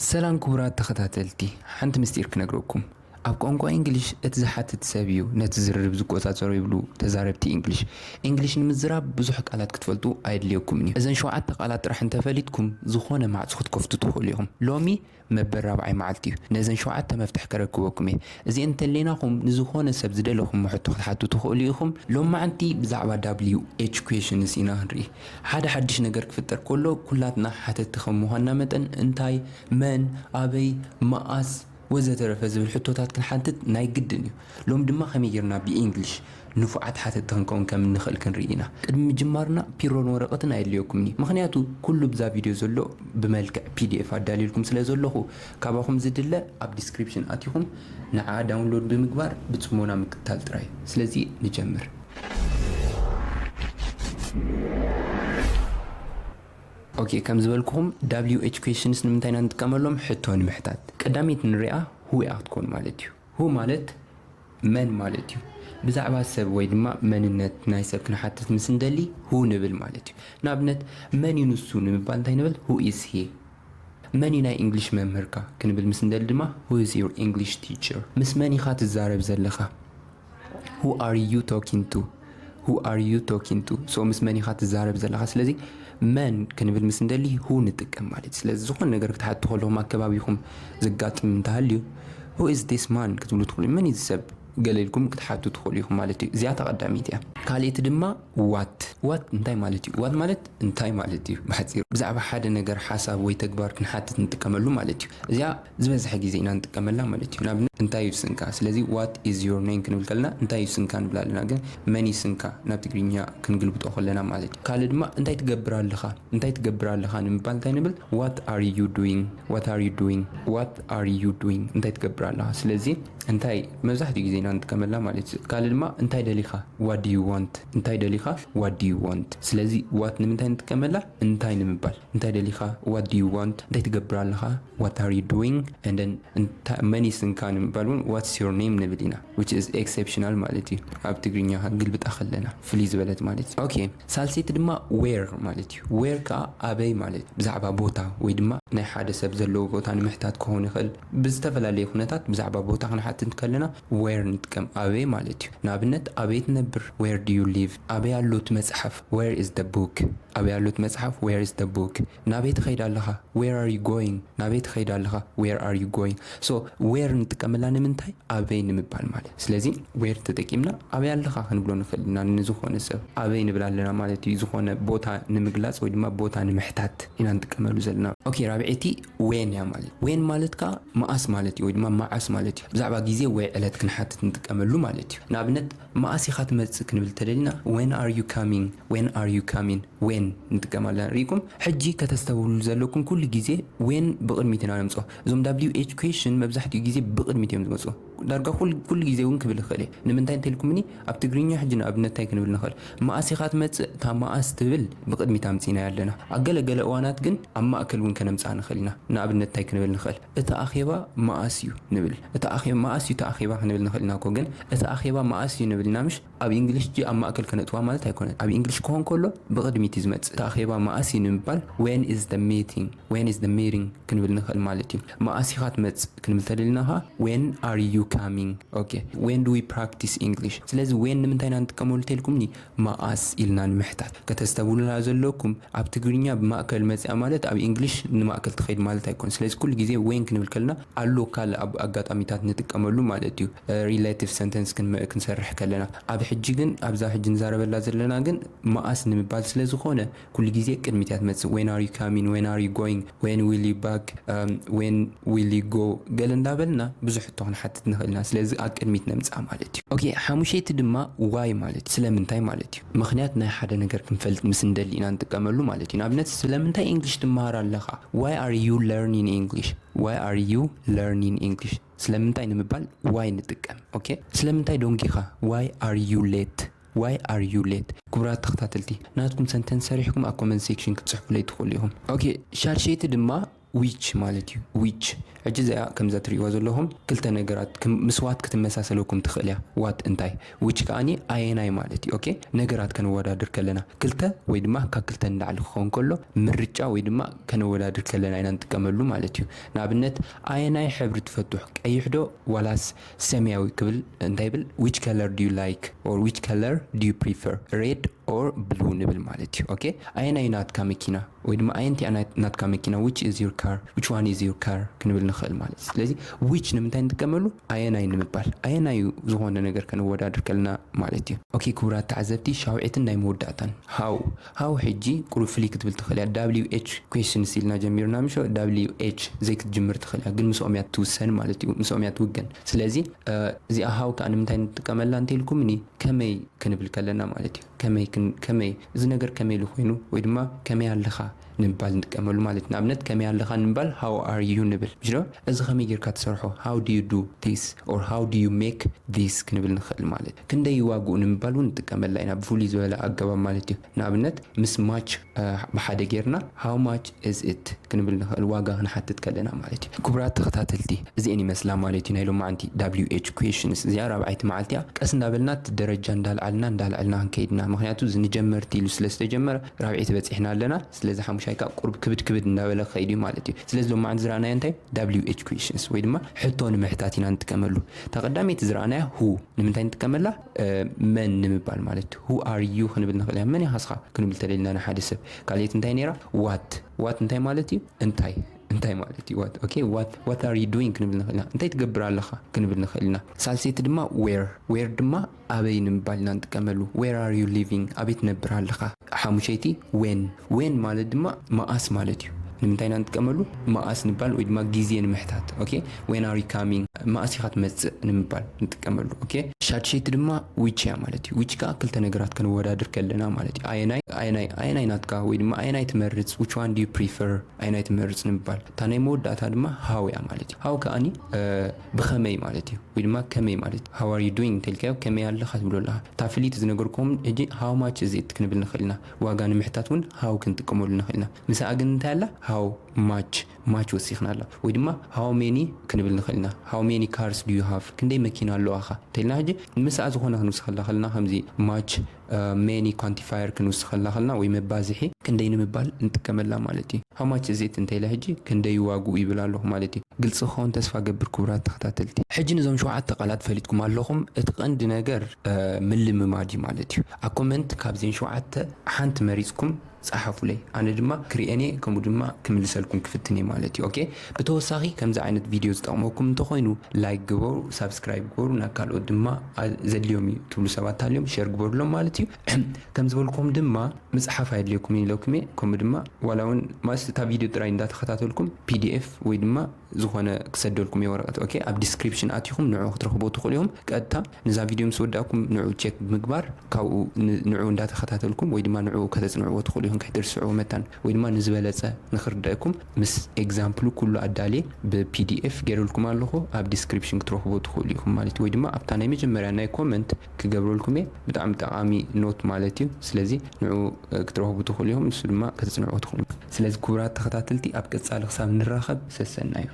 ሰላም ክቡራት ተኸታተልቲ፣ ሓንቲ ምስጢር ክነግረኩም። ኣብ ቋንቋ እንግሊሽ እቲ ዝሓትት ሰብ እዩ ነቲ ዝርርብ ዝቆጻጸሮ ይብሉ ተዛረብቲ እንግሊሽ። እንግሊሽ ንምዝራብ ብዙሕ ቃላት ክትፈልጡ ኣየድልየኩምን እዩ። እዘን ሸውዓተ ቃላት ጥራሕ እንተፈሊጥኩም ዝኾነ ማዕጾ ክትከፍቱ ትኽእሉ ኢኹም። ሎሚ መበል ራብዓይ መዓልቲ እዩ። ነዘን ሸውዓተ መፍትሕ ከረክበኩም እየ። እዚአን እንተሌናኹም ንዝኾነ ሰብ ዝደለኹም ሕቶ ክትሓቱ ትኽእሉ ኢኹም። ሎማዓንቲ ብዛዕባ W H questions ኢና ክንርኢ። ሓደ ሓድሽ ነገር ክፍጠር ከሎ ኩላትና ሓተትቲ ከም ምዃንና መጠን እንታይ፣ መን፣ ኣበይ፣ መኣስ ወዘተረፈ ዝብል ሕቶታት ክንሓትት ናይ ግድን እዩ። ሎም ድማ ከመይ ጌርና ብእንግሊሽ ንፉዓት ሓተትቲ ክንከውን ከም እንኽእል ክንርኢ ኢና። ቅድሚ ምጅማርና ፒሮን ወረቐትን ኣየድልየኩምን እዩ። ምኽንያቱ ኩሉ ብዛ ቪድዮ ዘሎ ብመልክዕ P D F ኣዳልየልኩም ስለ ዘለኹ ካባኹም ዝድለ ኣብ ዲስክሪፕሽን ኣቲኹም ንዓ ዳውንሎድ ብምግባር ብጽሞና ምክትታል ጥራይ። ስለዚ ንጀምር። ኦኬ፣ ከም ዝበልኩኹም W H questions ንምንታይ ኢና ንጥቀመሎም? ሕቶ ንምሕታት። ቀዳመይቲ ንሪኣ who እያ ክትኮን ማለት እዩ። Who ማለት መን ማለት እዩ። ብዛዕባ ሰብ ወይ ድማ መንነት ናይ ሰብ ክንሓትት ምስ እንደሊ who ንብል ማለት እዩ። ንኣብነት መን እዩ ንሱ ንምባል እንታይ ንብል? Who is he? መን እዩ ናይ እንግሊሽ መምህርካ ክንብል ምስ እንደሊ ድማ who is your English teacher? ምስ መን ኢኻ ትዛረብ ዘለኻ? Who are you talking to? Who are you talking to? So ምስ መን ኢኻ ትዛረብ ዘለኻ? ስለዚ መን ክንብል ምስ እንደሊ who ንጥቀም ማለት እዩ። ስለዚ ዝኾነ ነገር ክትሓቱ ከለኹም ኣብ ከባቢኹም ዘጋጥም እንተሃልዩ who is this man ክትብሉ ትኽእሉ። መን እዩ እዚ ሰብ? ገለ ኢልኩም ክትሓቱ ትኽእሉ ኢኹም ማለት እዩ። እዚኣ እታ ቀዳመይቲ እያ። ካልኣይቲ ድማ what። What እንታይ ማለት እዩ? What ማለት እንታይ ማለት እዩ? ብሓጺሩ ብዛዕባ ሓደ ነገር ሓሳብ ወይ ተግባር ክንሓትት ንጥቀመሉ ማለት እዩ። እዚኣ ዝበዝሐ ግዜ ኢና ንጥቀመላ ማለት እዩ። ንኣብነት እንታይ እዩ ስምካ? ስለዚ what is your name ክንብል ከለና እንታይ እዩ ስምካ ንብል ኣለና። ግን መን እዩ ስምካ ናብ ትግርኛ ክንግልብጦ ከለና ማለት እዩ። ካልእ ድማ እንታይ ትገብር ኣለኻ? እንታይ ትገብር ኣለኻ ንምባል እንታይ ንብል? What are you doing? What are you doing? What are you doing? እንታይ ትገብር ኣለኻ? ስለዚ እንታይ መብዛሕትኡ ግዜ ኢና ንጥቀመላ ማለት እዩ። ካልእ ድማ እንታይ ደሊኻ? What do you want? እንታይ ደሊኻ? What do you want? ስለዚ what ንምንታይ ንጥቀመላ? እንታይ ንምባል። እንታይ ደሊኻ? What do you want? እንታይ ትገብር ኣለኻ? What are you doing? And then እንታ-፣ መን እዩ ስምካ ንምባል እውን what's your name ንብል ኢና፣ which is exceptional ማለት እዩ። ኣብ ትግርኛ ግልብጣ ከለና ፍልይ ዝበለት ማለት እዩ። ኦኬ፣ ሳልሰይቲ ድማ where ማለት እዩ። Where ከዓ ኣበይ ማለት እዩ። ብዛዕባ ቦታ ወይ ድማ ናይ ሓደ ሰብ ዘለዎ ቦታ ንምሕታት ክኸውን ይኽእል። ብዝተፈላለየ ኩነታት ብዛዕባ ቦታ ክንሓትት ከለና where ንጥቀም፣ ኣበይ ማለት እዩ። ንኣብነት ኣበይ ትነብር? Where do you live? ኣበይ ኣሎ እቲ መጽሓፍ? Where is the book? ኣበይ ኣሎ እቲ መጽሓፍ? Where is the book? ናበይ ትኸይድ ኣለኻ? Where are you going? ናበይ ትኸይድ ኣለኻ? Where are you going? So where ንጥቀመላ ንምንታይ? ኣበይ ንምባል ማለት። ስለዚ where ተጠቂምና ኣበይ ኣለኻ ክንብሎ ንኽእል ኢና። ንዝኾነ ሰብ ኣበይ ንብል ኣለና ማለት እዩ። ዝኾነ ቦታ ንምግላጽ ወይ ድማ ቦታ ንምሕታት ኢና ንጥቀመሉ ዘለና። ኦኬ፣ ራብዐይቲ when እያ ማለት። When ማለት ከዓ መኣስ ማለት እዩ ወይ ድማ መዓስ ማለት እዩ። ብዛዕባ ግዜ ወይ ዕለት ክንሓትት ንጥቀመሉ ማለት እዩ። ንኣብነት መኣስ ኢኻ ትመጽእ ክንብል ተደሊና when are you coming? When are you coming? When ንጥቀም ኣለና። ርኢኩም? ሕጂ ከተስተብህሉ ዘለኩም ኩሉ ግዜ when ብቕድሚት ኢና ነምጽኦ። እዞም W H question መብዛሕትኡ ግዜ ብቕድሚት እዮም ዝመጽኡ። ዳርጋ ኩል-፣ ኩሉ ግዜ እውን ክብል ይኽእል እየ። ንምንታይ እንተልኩምኒ ኣብ ትግርኛ ሕጂ ንኣብነት እንታይ ክንብል ንኽእል? መኣስ ኢኻ ትመጽእ? እታ መኣስ ትብል ብቕድሚት ኣምጺእናያ ኣለና። ኣብ ገለ ገለ እዋናት ግን ኣብ ማእከል እውን ከነምጽኣ ንኽእል ኢና። ንኣብነት እንታይ ክንብል ንኽእል? እቲ ኣኼባ መኣስ እዩ ንብል። እቲ ኣኼባ መኣስ እዩ እቲ ኣኼባ ክንብል ንኽእል ኢና እኮ፣ ግን እቲ ኣኼባ መኣስ እዩ ንብል ኢና ምሽ? ኣብ እንግሊሽ ጂ ኣብ ማእከል ከነጥዋ ማለት ኣይኮነን። ኣብ እንግሊሽ ክኾን ከሎ ብቕድሚት እዩ ዝመጽእ። እቲ ኣኼባ መኣስ እዩ ንምባል when is the meeting? When is the meeting ክንብል ንኽእል ማለት እዩ። መኣስ ኢኻ ትመጽእ ክንብል ተደሊና ኸዓ when are you coming? Okay. When do we practice English? ስለዚ when ንምንታይ ኢና ንጥቀመሉ ተልኩምኒ? መኣስ ኢልና ንምሕታት። ከተስተብህሉና ዘለኩም ኣብ ትግርኛ ብማእከል መጽያ ማለት ኣብ እንግሊሽ ንማእከል ትኸይድ ማለት ኣይኮን። ስለዚ ኩሉ ግዜ when ክንብል ከለና ኣሎ ካልእ ኣብ ኣጋጣሚታት ንጥቀመሉ ማለት እዩ። እ፣ ሪሌቲቭ ሰንተንስ ክንመ-፣ ክንሰርሕ ከለና። ኣብ ሕጂ ግን ኣብዛ ሕጂ ንዛረበላ ዘለና ግን መኣስ ንምባል ስለ ዝኾነ ኩሉ ግዜ ቅድሚት እያ ትመጽእ። When are you coming? When are you going? When will you back? Um, when will you go? ገለ እንዳበልና ብዙሕ ሕቶ ክንሓትት ንኽእል ኢና። ስለዚ ኣብ ቅድሚት ነምጽኣ ማለት እዩ። ኦኬ፣ ሓሙሸይቲ ድማ why ማለት እዩ። ስለምንታይ ማለት እዩ። ምኽንያት ናይ ሓደ ነገር ክንፈልጥ ምስ እንደሊ ኢና ንጥቀመሉ ማለት እዩ። ንኣብነት ስለምንታይ እንግሊሽ ትመሃር ኣለኻ? Why are you learning English? Why are you learning English? ስለምንታይ ንምባል why ንጥቀም። ኦኬ፣ ስለምንታይ ደንጊኻ? Why are you late? Why are you late? ክቡራት ተኸታተልቲ፣ ናትኩም ሰንተንስ ሰሪሕኩም ኣብ ኮመንት ሴክሽን ክትጽሕፉለይ ትኽእሉ ኢኹም። ኦኬ፣ ሻድሸይቲ ድማ which ማለት እዩ። which ሕጂ እዚኣ ከምዛ ትርእይዋ ዘለኹም ክልተ ነገራት ክም- ምስ what ክትመሳሰለኩም ትኽእል እያ። what እንታይ፣ which ከኣኒ ኣየናይ ማለት እዩ። okay፣ ነገራት ከነወዳድር ከለና ክልተ ወይ ድማ ካብ ክልተ ንላዕሊ ክኸውን ከሎ ምርጫ ወይ ድማ ከነወዳድር ከለና ኢና ንጥቀመሉ ማለት እዩ። ንኣብነት ኣየናይ ሕብሪ ትፈትሕ፣ ቀይሕ ዶ ዋላስ ሰማያዊ ክብል እንታይ ይብል፣ which color do you like or which color do you prefer, red or blue ንብል ማለት እዩ። okay፣ ኣየናይ ናትካ መኪና ወይ ድማ ኣየንቲ ናትካ መኪና፣ which is your car, which one is your car ክንብል ንኽእል ማለት እዩ። ስለዚ which ንምንታይ ንጥቀመሉ? ኣየናይ ንምባል፣ ኣየናይ ዝኾነ ነገር ከነወዳድር ከለና ማለት እዩ። okay፣ ክቡራት ተዓዘብቲ፣ ሻውዒትን ናይ መወዳእታን how how ሕጂ ቁሩብ ፍልይ ክትብል ትኽእል እያ። W H questions ኢልና ጀሚርና ምሾ፣ W H ዘይክትጅምር ትኽእል እያ፣ ግን ምስኦም እያ ትውሰን ማለት እዩ፣ ምስኦም እያ ትውገን። ስለዚ እዚኣ how ከዓ ንምንታይ ንጥቀመላ እንተኢልኩምኒ፣ ከመይ ክንብል ከለና ማለት እዩ። ከመይ ከመይ እዚ ነገር ከመይ ኢሉ ኮይኑ ወይ ድማ ከመይ ኣለኻ ንምባል ንጥቀመሉ ማለት እዩ። ንኣብነት ከመይ ኣለኻ ንምባል how are you ንብል ምሽ ዶ? እዚ ከመይ ጌርካ ትሰርሖ፣ how do you do this or how do you make this ክንብል ንኽእል ማለት እዩ። ክንደይ ዋግኡ ንምባል እውን ንጥቀመላ ኢና ብፍሉይ ዝበለ ኣገባብ ማለት እዩ። ንኣብነት ምስ much ብሓደ ጌርና how much is it ክንብል ንኽእል፣ ዋጋ ክንሓትት ከለና ማለት እዩ። ክቡራት ተኸታተልቲ፣ እዚአን ይመስላ ማለት እዩ ናይ ሎማዓንቲ W H questions። እዚኣ ራብዓይቲ መዓልቲ እያ። ቀስ እንዳበልና እቲ ደረጃ እንዳልዓልና እንዳልዓልና ክንከይድና፣ ምክንያቱ እዚ ንጀመርቲ ኢሉ ስለ ዝተጀመረ ራብዒቲ በፂሕና ኣለና። ስለዚ ሓሙሻይ ከዓ ቁርብ ክብድ ክብድ እንዳበለ ክኸይድ እዩ ማለት እዩ። ስለዚ ሎማዓንቲ ዝረኣናዮ እንታይ? W H questions ወይ ድማ ሕቶ ንምሕታት ኢና ንጥቀመሉ። እታ ቀዳመይቲ ዝረኣናያ who ንምንታይ ንጥቀመላ? መን ንምባል ማለት እዩ። Who are you ክንብል ንኽእል ኢና። መን ኢኻ እስኻ ክንብል ተደልና ንሓደ ሰብ። ካልኣይቲ እንታይ ነይራ? what what እንታይ ማለት እዩ? እንታይ እንታይ ማለት እዩ? what okay what what are you doing ክንብል ንኽእል ኢና። እንታይ ትገብር ኣለኻ ክንብል ንኽእል ኢና። ሳልሰይቲ ድማ where where ድማ ኣበይ ንምባል ኢና ንጥቀመሉ። Where are you living? ኣበይ ትነብር ኣለኻ? ሓሙሸይቲ when when ማለት ድማ መኣስ ማለት እዩ። ንምንታይ ኢና ንጥቀመሉ? መኣስ ንባል ወይ ድማ ግዜ ንምሕታት። okay when are you coming? መኣስ ኢኻ ትመጽእ ንምባል ንጥቀመሉ። okay ሻድሸይቲ ድማ which እያ ማለት እዩ። which ከዓ ክልተ ነገራት ከነወዳድር ከለና ማለት እዩ። ኣየናይ ኣየናይ ኣየናይ ናትካ ወይ ድማ ኣየናይ ትመርጽ፣ which one do you prefer፣ ኣየናይ ትመርጽ ንምባል። እታ ናይ መወዳእታ ድማ how እያ ማለት እዩ። how ከኣኒ ብኸመይ ማለት እዩ ወይ ድማ ከመይ ማለት እዩ። How are you doing እንተልካዮ ከመይ ኣለኻ ትብሎ ኣለኻ። እታ ፍልይቲ ዝነገርኩም ሕጂ how much is it ክንብል ንኽእል ኢና። ዋጋ ንምሕታት እውን how ክንጥቀመሉ ንኽእል ኢና። ምስኣ ግን እንታይ ኣላ? how much much ወሲኽና ኣላ። ወይ ድማ how many ክንብል ንኽእል ኢና። How many cars do you have? ክንደይ መኪና ኣለዋኻ እንተልና ሕጂ ምስኣ ዝኾነ ክንውስኸላ ከለና ከምዚ much many quantifier ክንውስኸላ ከለና ወይ መባዝሒ ክንደይ ንምባል ንጥቀመላ ማለት እዩ። How much is it እንተኢለ ሕጂ ክንደይ ዋግኡ ይብል ኣለኹ ማለት እዩ። ግልፂ ክኸውን ተስፋ ገብር ክቡራት ተኸታተልቲ። ሕጂ ነዞም ሸውዓተ ቃላት ፈሊጥኩም ኣለኹም። እቲ ቀንዲ ነገር ምልምማድ እዩ ማለት እዩ። ኣብ ኮመንት ካብዘን ሸውዓተ ሓንቲ መሪፅኩም ፀሓፉለይ፣ ኣነ ድማ ክሪኤን እየ፣ ከምኡ ድማ ክምልሰልኩም ክፍትን እየ ማለት እዩ። okay ብተወሳኺ ከምዚ ዓይነት ቪድዮ ዝጠቕመኩም እንተኾይኑ like ግበሩ፣ ሳብስክራይብ ግበሩ፣ ናብ ካልኦት ድማ ዘድልዮም እዩ ትብሉ ሰባት ሃልዮም ሸር ግበሩሎም ማለት እዩ። ከም ዝበልኩም ድማ ምፅሓፍ ኣየድልየኩም ኢለኩም እየ። ከምኡ ድማ ዋላ እውን ማለት እታ ቪድዮ ጥራይ እንዳተኸታተልኩም PDF ወይ ድማ ዝኾነ ክሰደልኩም እየ ወረቐት። okay ኣብ ዲስክሪፕሽን ኣቲኹም ንዑ ክትረኽቦ ትኽእሉ ኢኹም። ቀጥታ ነዛ ቪድዮ ምስ ወዳእኩም ንዑ ቸክ ብምግባር ካብኡ ንዑ እንዳተኸታተልኩም ወይ ድማ ንዑ ከተፅንዕዎ ትኽእሉ ኢኹም። ከይትርስዕዎ መታን ወይ ድማ ንዝበለፀ ንኽርደእኩም ምስ ኤግዛምፕሉ ኩሉ ኣዳልየ ብ PDF ገይረልኩም ኣለኹ። ኣብ ዲስክሪፕሽን ክትረኽቦ ትኽእሉ ኢኹም ማለት እዩ። ወይ ድማ ኣብታ ናይ መጀመርያ ናይ ኮመንት ክገብረልኩም እየ። ብጣዕሚ ጠቓሚ ኖት ማለት እዩ። ስለዚ ንዑ ክትረኽቡ ትኽእሉ ኢኹም፣ ንሱ ድማ ከተፅንዕዎ ትኽእሉ። ስለዚ ክቡራት ተኸታተልቲ ኣብ ቀፃሊ ክሳብ ንራኸብ ሰሰናዩ።